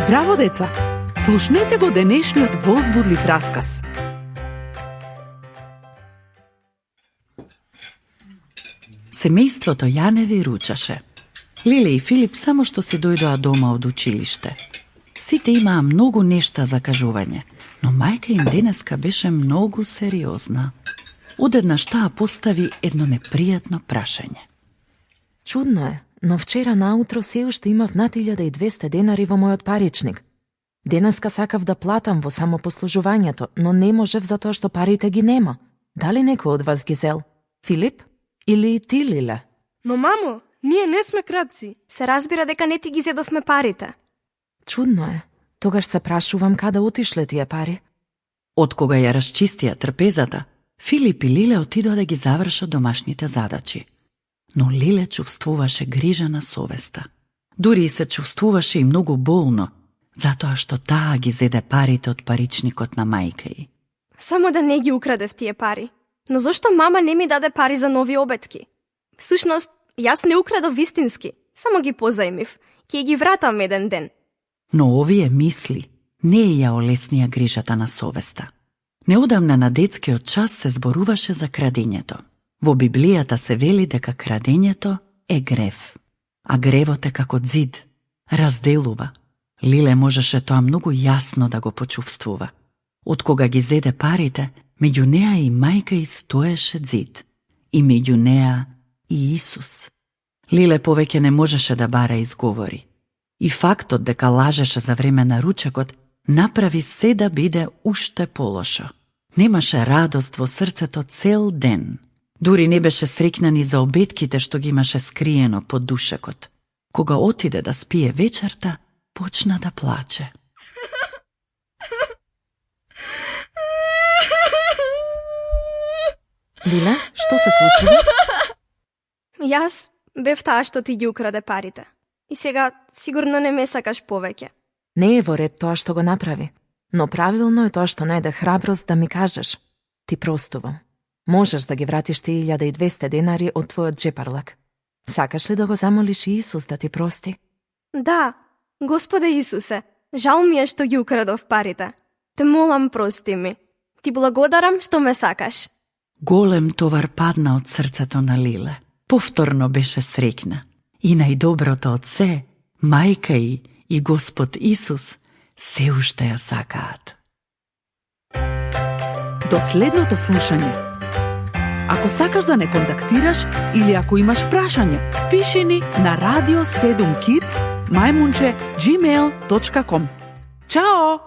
Здраво, деца! Слушнете го денешниот возбудлив расказ. Семејството Јаневи ручаше. Лиле и Филип само што си дојдоа дома од училиште. Сите имаа многу нешта за кажување, но мајка им денеска беше многу сериозна. Одеднаш таа постави едно непријатно прашање. Чудно е, но вчера наутро се уште имав над 1200 денари во мојот паричник. Денеска сакав да платам во самопослужувањето, но не можев затоа што парите ги нема. Дали некој од вас ги зел? Филип? Или ти, Лиле? Но, мамо, ние не сме кратци. Се разбира дека не ти ги зедовме парите. Чудно е. Тогаш се прашувам каде отишле тие пари. Откога ја расчистија трпезата, Филип и Лиле отидоа да ги завршат домашните задачи. Но Лиле чувствуваше грижа на совеста. Дури и се чувствуваше и многу болно, затоа што таа ги зеде парите од паричникот на мајка ѝ. Само да не ги украдев тие пари. Но зошто мама не ми даде пари за нови обетки? Всушност, јас не украдов вистински, само ги позајмив. Ќе ги вратам еден ден. Но овие мисли не ја олеснија грижата на совеста. Неодамна на детскиот час се зборуваше за крадењето. Во Библијата се вели дека крадењето е грев, а гревот е како зид, разделува. Лиле можеше тоа многу јасно да го почувствува. Откога ги зеде парите, меѓу неа и мајка ѝ стоеше зид, и меѓу неа и Исус. Лиле повеќе не можеше да бара изговори. И фактот дека лажеше за време на ручекот направи се да биде уште полошо. Немаше радост во срцето цел ден. Дури не беше среќна ни за обетките што ги имаше скриено под душекот. Кога отиде да спие вечерта, почна да плаче. Лиле, што се случува? Јас бев таа што ти ги украде парите. И сега сигурно не ме сакаш повеќе. Не е во ред тоа што го направи, но правилно е тоа што најде храброст да ми кажеш. Ти простувам. Можеш да ги вратиш ти 1200 денари од твојот джепарлак. Сакаш ли да го замолиш Исус да ти прости? Да, Господе Исусе, жал ми е што ги украдов парите. Те молам, прости ми. Ти благодарам што ме сакаш. Голем товар падна од срцето на Лиле. Повторно беше среќна. И најдоброто од се, мајка и Господ Исус се уште ја сакаат. До следното слушање. Ако сакаш да не контактираш или ако имаш прашање, пиши ни на radio7kids@gmail.com. Чао!